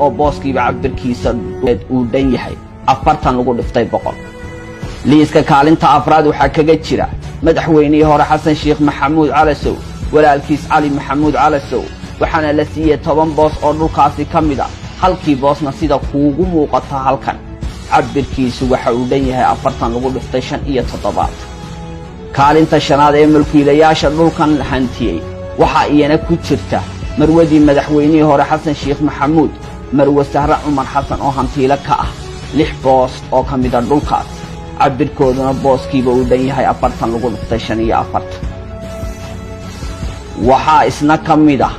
Oo booskiiba cabirkiisa uu dhan yahay 40 lagu dhiftay 100. Liiska kaalinta afraad waxaa kaga jira madaxweynihii hore Xasan Sheekh Maxamuud Calasow walaalkiis Cali Maxamuud Calasow, waxaana la siiyey 10 boos oo dhulkaasi ka mid a. Halkii boosna, sida kuugu muuqata halkan, cabirkiisu waxa uu dhan yahay 40 lagu dhiftay 75. Kaalinta shanaad ee mulkiilayaasha dhulkan hantiyey waxaa iyana ku jirta marwadii madaxweynihii hore Xasan Sheekh Maxamuud, Marwe Sahre Cumar Xasan, oo hantiilo ka ah lix boos oo ka mida dhulkaas, cabirkooduna booskiiba uu dhan yahay 40 lagu dhiftay 45. Waxaa isna ka mid ah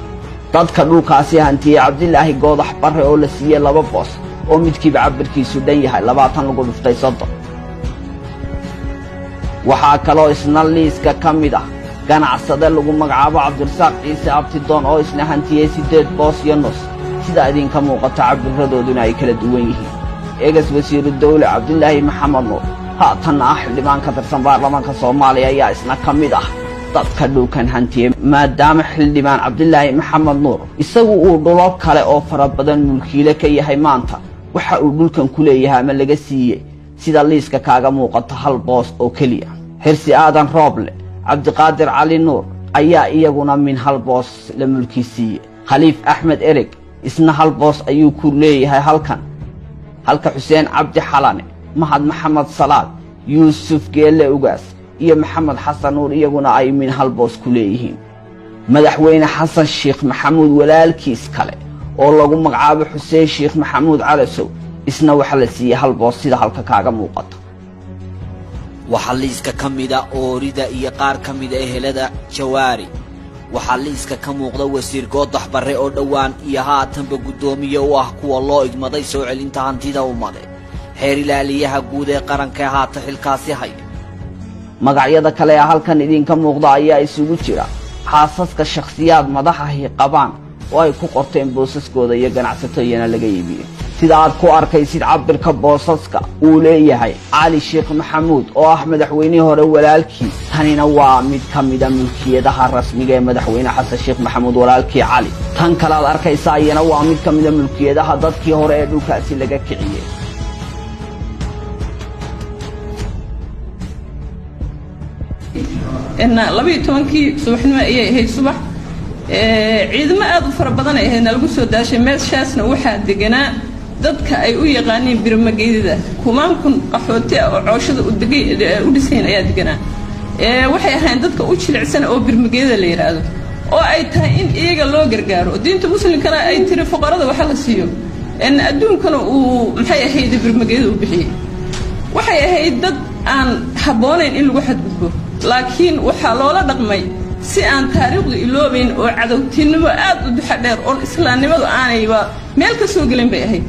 dadka dhulkaasi hantiyey Cabdilaahi Goodax Barre, oo la siiyey laba boos oo midkiiba cabirkiisu dhan yahay 20 lagu dhiftay 30. Waxaa kaloo isna liiska ka mid ah ganacsade lagu magacaabo Cabdirasaaq Ciise Abtidoon, oo isna hantiyey siddeed boos iyo nus, sida idinka muuqato, cabiradooduna ay kala duwan yihiin. Ex wasiiru dawle Cabdilaahi Maxamed Nuur, haatanna ah xildhibaan ka tirsan baarlamaanka Soomaaliya, ayaa isna ka mid ah dadka dhulkan hantiyey, maadaama xildhibaan Cabdilaahi Maxamed Nuur isagu uu dhulo kale oo fara badan mulkiile ka yahay. Maanta waxa uu dhulkan ku leeyahay ama laga siiyey, sida liiska kaaga muuqato, hal boos oo keliya. Xirsi Aadan Rooble, Cabdiqaadir Cali Nuur ayaa iyaguna min hal boos la mulki siiyey. Khaliif Axmed Ereg isna hal boos ayuu ku leeyahay halkan, halka Xuseen Cabdi Xalane, Mahad Maxamed Salaad, Yuusuf Geelle Ugaas iyo Maxamed Xasan Nuur iyaguna ay min hal boos ku leeyihiin. Madaxweyne Xasan Sheekh Maxamuud walaalkiis kale oo lagu magacaabo Xuseen Sheekh Maxamuud Calasow isna waxaa la siiyey hal boos, sida halka kaaga muuqata. Waxaa liiska ka mida oorida iyo qaar ka mida ehelada Jawaari. Waxaa liiska ka muuqda wasiir Goodax Barre, oo dhowaan iyo haatanba guddoomiye u ah kuwa loo igmaday soo celinta hantida ummadeed, xeer ilaaliyaha guud ee qaranka ee haatan xilkaasi haya. Magacyada kale ee halkan idinka muuqda ayaa isugu jira xaasaska shakhsiyaad madaxahi qabaan oo ay ku qorteen boosaskooda iyo ganacsato iyana laga iibiyey. Sida aad ku arkaysid cabirka boosaska uu leeyahay Cali Sheekh Maxamuud, oo ah madaxweynihii hore walaalkii, tanina waa mid ka mida mulkiyadaha rasmiga ee madaxweyne Xasan Sheekh Maxamuud walaalkii Cali. Tan kale aad arkaysaa iyana waa mid ka mida mulkiyadaha dadkii hore ee dhulkaasi laga kiciyey. 12-kii subaxnimo ayay ahayd subax. Ciidamo aad u fara badan ay ahayd nalagu soo daashay. Meeshaasna waxaa deganaa dadka ay u yaqaaniin birmageydada, kumaan kun qaxooti ah oo cooshada u dhisayn ayaa deganaa. Waxay ahayn dadka u jilicsan oo birmageydada la yidhaahdo, oo ay tahay in iyaga loo gargaaro. Diinta muslimkana ay tiri fuqarada waxa la siiyo, adduunkana uu maxay ahayd birmageydada u bixiyey. Waxay ahayd dad aan habboonayn in lagu xadgudbo, laakiin waxaa loola dhaqmay si aan taariikhdu iloobayn oo cadowtinimo aad u duxa dheer oon islaamnimadu aanayba meel ka soo gelin bay ahayd.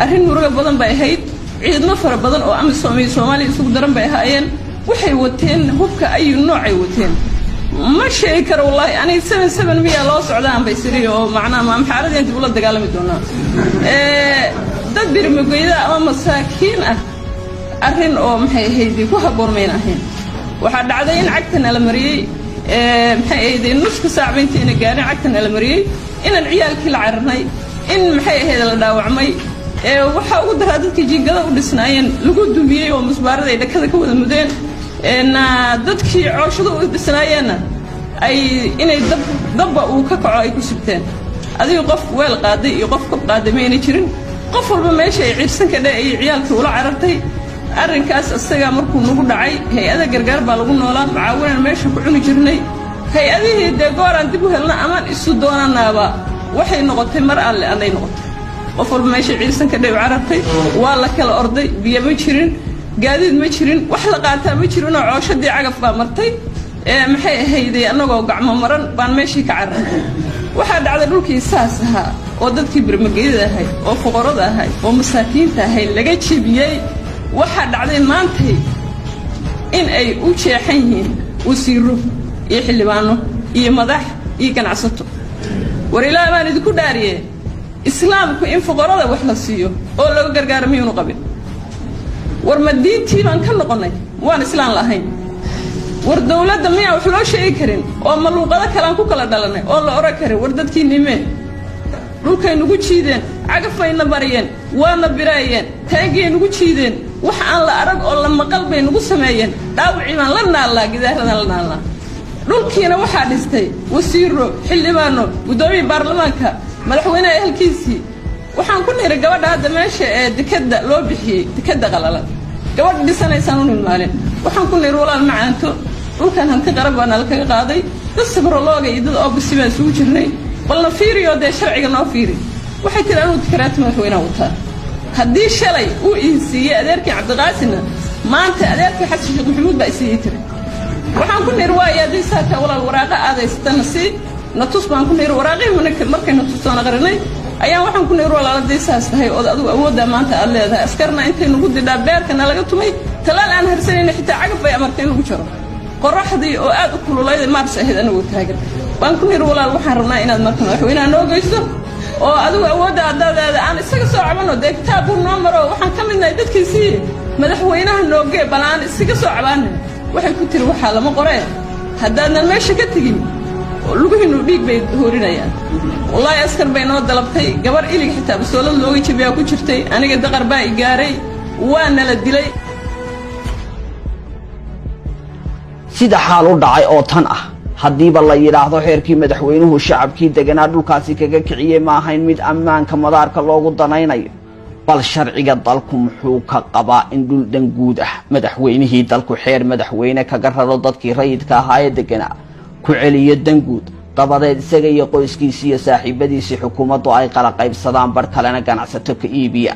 Arrin murugo badan bay ahayd. Ciidmo fara badan oo AMISOM iyo Soomaaliya isugu daran bay ahaayeen. Waxay wateen hubka ayu noocay wateen ma sheegi karo wallaahi. Aniga 7-7 miyaa loo socdaan bay siri oo macnaha maamxaaradeen dib ula dagaalami doonaa dad birmagoyda ama masaakiin ah. Arrin oo maxay ahayd ku habboon mayna ahayn. Waxaa dhacday in cagta nala mariyey, maxay ahayd, nuska saacba intayna gaarin cagta nala mariyey, inaan ciyaalkii la cararnay, in maxay ahayd la dhaawacmay. Waxaa ugu daraa dadkii jiingada u dhisnaayeen lagu dumiyey oo musbaarada ay dhakada ka wada mudeen, dadkii cooshada u dhisnaayeenna ay inay dab dabba uu ka kaco ay ku sugteen. Adiga qof weel qaaday iyo qof kob qaaday mayna jirin. Qof walba meesha ay ciirsan ka dhe ayay ciyaalkii ula carartay. Arrinkaas isagaa markuu nagu dhacay, hay-ada gargaar baa lagu noolaa, mucaawinaan meesha ku cuni jirnay. Hay-adihii dee gooraan dib u helna amaan isu doonanaaba waxay noqotay mar alle anay noqotay. Qof walba meesha ciirsan ka dhe u carartay, waa la kala orday. Biyo ma jirin, gaadiid ma jirin, wax la qaataa ma jirinoo cooshadii cagaf baa martay. Maxay ahayday, annagoo gacmo maran baan meeshii ka cararnay. Waxaa dhacday dhulkii saas ahaa oo dadkii birmageydada ahay oo fuqarada ahay oo masaakiinta ahay laga jebiyey, waxaa dhacday maantay in ay u jeexan yihiin wasiiro iyo xildhibaano iyo madax iyo ganacsato. War ilaah baan idinku dhaariye, islaamku in fuqarada wax la siiyo oo looga gargaaro miyuunu qabin? War ma diintii baan ka noqonnay waan islaan lahayn? War dawladda miyaan wax loo sheegi karin oo ma luuqado kalean ku kala dhalannay oon la odhan karin war dadkii nimee dhulkay nugu jiideen, Cagaf bayna mariyeen, waana biraayeen, taangiyay nagu jiideen, wax aan la arag oo la maqal bay nagu sameeyeen. Dhaawacii baan la naallaa, gidaaradan la naallaa. Dhulkiina waxaa dhistay wasiiro, xildhibaano, guddoomiya baarlamaanka, madaxweynaha ehelkiisii. Waxaan ku niri gabadha hadda meesha ee dekadda loo bixiyey, dekadda qalalan, gabadha dhisanaysaan u maalin. Waxaan ku niri, "Walaal macaanto, dhulkan hanti qaran baa nala kaga qaaday, dad sabrolooga iyo dad oobisi baan isugu jirnay, balna fiiriyo dee sharciga noo fiiri." Waxay tiri, "Anuu dikaraati madaxweynaha wataa. Haddii shalay uu iin siiyey adeerkii Cabdiqaasinna, maanta adeerkii Xasan Sheekh Maxamuud baa isiiyey," tiri. Waxaan ku niri, "Waaya, haddii saaka walaal waraaqa aadaysatana si na tus," baan ku niri. Waraaqihii markayna tustoona qarinay ayaan waxaan ku niri, "Walaal, haddii saas tahay ood adigu awooddaa maanta aad leedahay, askarna intay nagu didhaa beerkana laga tumay, talaal aan harsanayna, xitaa cagaf bay amartay in lagu jaro, qorraxdii oo aad u kululayd Maars ahayd, anagoo taagan," baan ku niri, "walaal, waxaan rabnaa inaad marka madaxweynaha noo geysto oo adigu awoodda haddaadaada aan isaga soo cabanno. Dee kitaab buu noo maro, waxaan ka midnahay dadkiisii. Madaxweynaha noogee, bal aan isaga soo cabaanay." Waxay ku tiri, "Waxaa lama qoree, haddaadnan meesha ka tegin lugihiinu dhiig bay hoorinayaan." Wallaahi, askar bay noo dalabtay. Gabar ilig xitaa basoolad looga jabiyaa ku jirtay. Aniga daqar baa i gaaray, waa nala dilay. Sida xaal u dhacay oo tan ah, haddiiba la yidhaahdo xeerkii madaxweynuhu shacabkii deganaa dhulkaasi kaga kiciyey ma ahayn mid ammaanka madaarka loogu danaynayo, bal sharciga dalku muxuu ka qabaa in dhul danguud ah madaxweynihii dalku xeer madaxweyne kaga raro dadkii rayidka ahaa ee deganaa, ku celiyo danguud, dabadeed isaga iyo qoyskiisii iyo saaxiibadiisii xukuumaddu ay qala qaybsadaan, bar kalena ganacsato ka iibiya?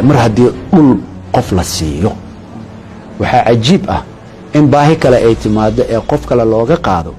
Mar haddii dhul qof la siiyo, waxaa cajiib ah in baahi kale ay timaado ee qof kale looga qaado.